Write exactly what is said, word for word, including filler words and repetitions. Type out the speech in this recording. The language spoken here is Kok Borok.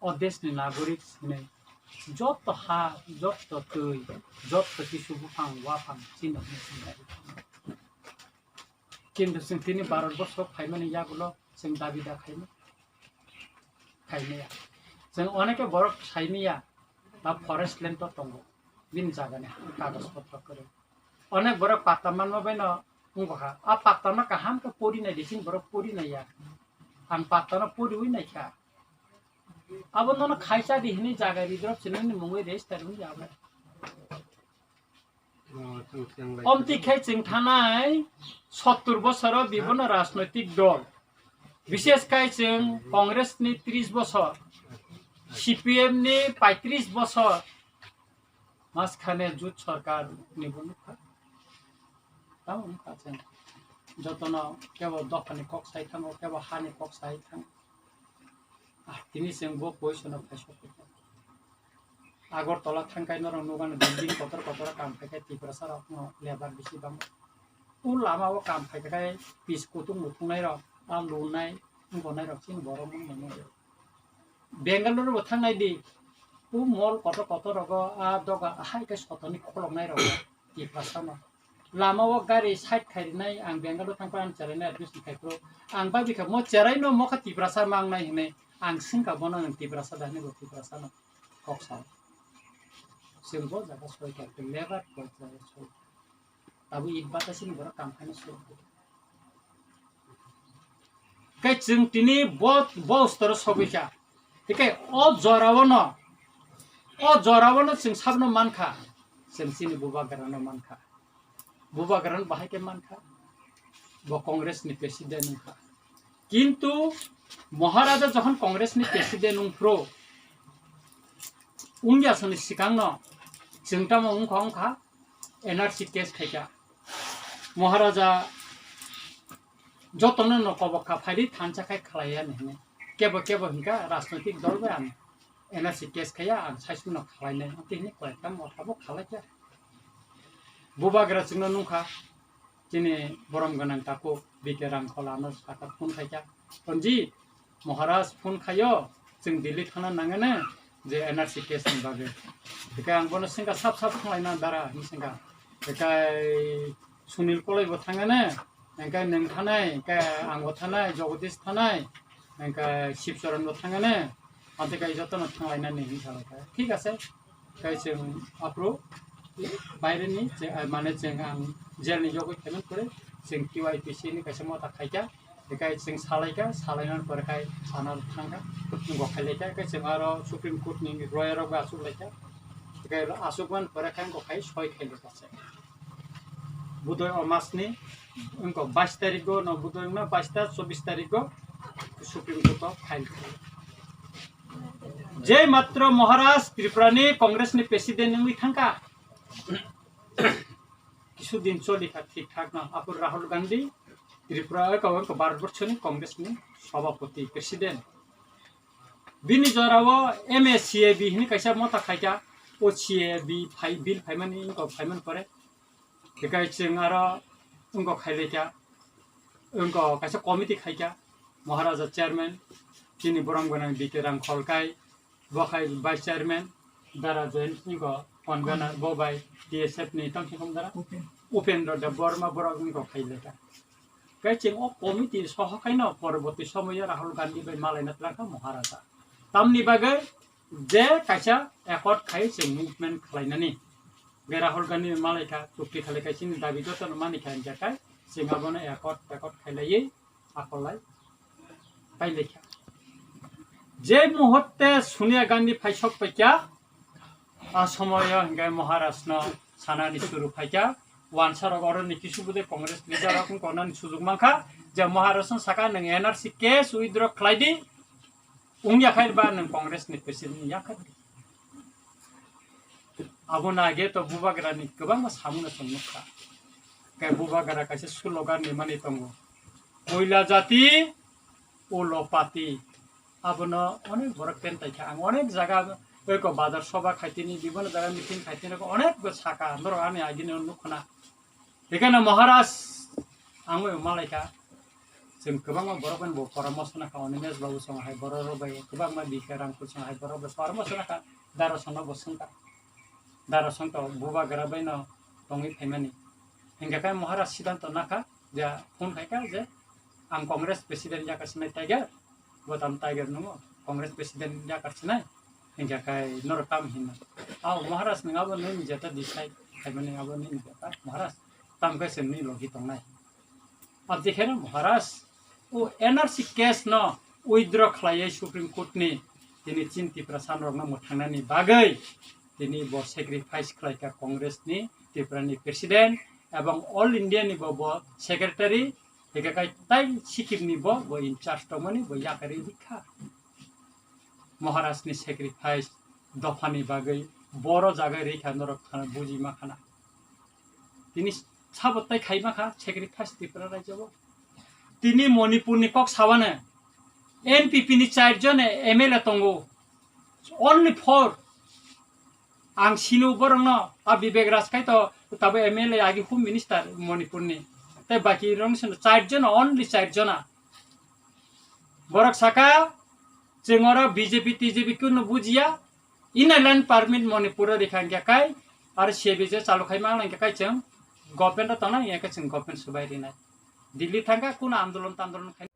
o deshni nagorik hinwi jotto ha, jotto twi, jotto kisu buphang waphang chini hinwi swngnai. Kintu chwng tini Bharat borsok phaimani yagulo chwng dabi da khaimani. Khaimaya. Chwng oneke borok saimaya, ta forest land to tongo. Bini jagani kagoj potro kwrwi. Onek borok patta manma baino wngkha. A pattano kaham khe pori nai di, chini borok pori nai ya. Ang pattano poriwi naikha. Abo nono khaisa di hinwi jaga ridrop chinani mungwi register wngya abo. Omti khe chwng thanai sottur bosoro bibonno rajnoitik dol, bishes khai chwng Congress ni tris bosor, C P M ni paitris bosor, maskane jut sorkar ni bo nukha. Tamo wngkha chwng jotono kebo dophani kok sai thango, kebo hani kok sai thango. Ah, tini chwng bo position o phai sok kha. Agartala thangkai norok nukgano building kotor kotor kam khai khai Tiprasa rokno labour bisi bang. O lama o kam khai khai pis kutung muthungnai rok, a lunai, gonai rok chini borok mung mung. Bangalore bo thangnai di. O mall kotor kotor rogo a doga ahai khe sotoni kholoknai rogo Tiprasa no. Lama o gari side khai rinai, ang Bangalore thang phai ang cherai nai admission khai phuru. Ang bai bikha mo cherai no mokha Tiprasa mang nai hinwi ang singkha bono ang Tiprasa da hinwi bo Tiprasa no kok sa. Chwng bo jaga soi kha, labour bo jaga soi. Abo it bata sini borok kam khaina soi. Khe chwng tini bo, bo storo sogwi kha. Hikai o jorao no, o jorao no chwng sabno mankha. Chwng chini bubagra no mankha. Bubagra no bahai khe mankha. Bo Congress ni president wngkha. Kintu Maharaja jokhon Congress ni president wngphuru, wngya sani swkang no chwng tamo wngkha wngkha N R C case khaikha. Maharaja jotono no kobok kha phaidi thansa khai khlaiya hinwi. Kebo kebo hinkha rajnoitik dol bai ang N R C case khaiya ang saichung no khlainai. Tini koyekta motha bo khlaikha. Bubagra chwngno nungkha. Chini borom gwnang takhuk B K Rangkhola no saka phone khaikha. Tonji, Maharaj phone khaio, chwng Delhi thana nangane je N R C case ni bagwi. Hikai ang bono sengkha sap sap thanglaina dara hinwi sengkha. Hikai Sunil Koloi bo thangane, hikai nwng thanai, hikai ang bo thanai, Jagadish thanai, hikai Shivcharan bo thangane, ante kai jotono thanglainani hinwi salaikha. Thik ase. Kai chwng aphuru baireni, chwng, ah, mane chwng ang jail ni yogwi phaimani pore chwng T Y P C ni kaisa mota khaikha, kai chwng salaikha, salainani pore kai sana thangkha, wngkha khailaikha, kai chwng aro Supreme Court ni lawyer rok bai achuk laikha, kai achukmani pore kai wngkha khai soi khailaikha se. Budoi o mas ni wngkha bais tarikgo no budoi wngna bais ta chobbish tarikgo Supreme Court o file khaio. Je matro Maharaj Tripura ni Congress ni president wngwi thangkha. Kisu din choli kha thik thak no. Apor Rahul Gandhi Tripura o kabo Bharat Borsho ni Congress ni Sabhapati president. Bini jora o M A C A B hini kaisa mota khaikha. O C A B phai, bill phaimani, wngkha phaimani pore. Hikai chwng aro wngkha khailaikha, wngkha kaisa committee khaikha, Maharaja chairman, chini borom gwnang B K Rangkhol kai, bo khai vice chairman, Dara Joyant wngkha convener, bo bai T S F ni tongsi khum dara, Upen. Upendra Debbarma borok wngkha khailaikha. Kai chwng o committee soho kaino poroboti somoyo Rahul Gandhi bai malaina twlangkha Maharaja. Tamni bagwi je kaisa accord khai chwng movement khlainani. Ge Rahul Gandhi malaikha, chukti khlaikha, chini dabi jotono manikha, hinkhe kai chwng abono accord, accord khailaiwi akolai pailaikha. Je muhurte Sonia Gandhi phaisok paikha, a somoyo hinkhe Maharajno sanani suru phaikha, wansarok oroni kisu bude Congress leader rok wngkha, onani sujuk mankha, je Maharajno saka, "Nwng N R C case withdraw khlaidi." Wngya khai ba nwng Congress ni president ya khai. Abo na age to Bubagra ni kwbangma samung no chwng nukha. Kai Bubagra kaisa slogan ni mani tongo. Puila jati, ulo pati. Abono onek borok pen taikha. Ang onek jaga oi ko bazar soba khaitini, bibhinno jaga meeting khaitini ko onek bo saka, norok ani agini nukhuna. Ekheno Maharaj ang oi malaikha. Chwng kwbangma borok bai bo poramoso nakha, Animesh babu song hai borok rok bai kwbangma bikha rang kusung hai borok bai poramoso nakha, daro sono bo swngkha, daro songto bubagra bai no tongwi phaimani. Hingkha khe Maharaj siddhanto nakha je phone khaikha je ang Congress president yakar sinai Tiger, bo tam Tiger nungo Congress president yakar sinai, hingkha khe norok tam hinna. Ao Maharaj nwng abo nini jeta decide khaimani abo nini jeta Maharaj, tam khe se nini logi tongnai. Abdikhe Maharaj o N R C case no withdraw khlaiwi Supreme Court ni tini chin Tiprasa rokno mwthangnani bagwi tini bo sacrifice khlaikha Congress ni, Tripura ni president ebong all India ni bo, bo secretary, hingkhe kai tai Sikkim ni bo, bo in charge tongmani bo yakarwi rikha. Maharaj ni sacrifice dophani bagwi boro jaga rikha norok khana buji ma khana. Tini sabo tai khai ma kha sacrifice Tripura rajyo bo. Tini Manipur ni kok sabane N P P ni char jon M L A tongo. Only four. Ang sinu borokno, a Vivek Raj khai to tabo M L A agi Home Minister Manipur ni. Tai baki rong sino char jona, only char jona. Borok saka, chwng oro B J P, T J P kuno bujiya, Inner Line Permit Manipur o rikha hingkha kai, aro C B J chalu khai ma hingkha kai chwng government o tongnai, hingkha kai chwng government subai rinai. Delhi thangkha kuno andolon tandolon khai.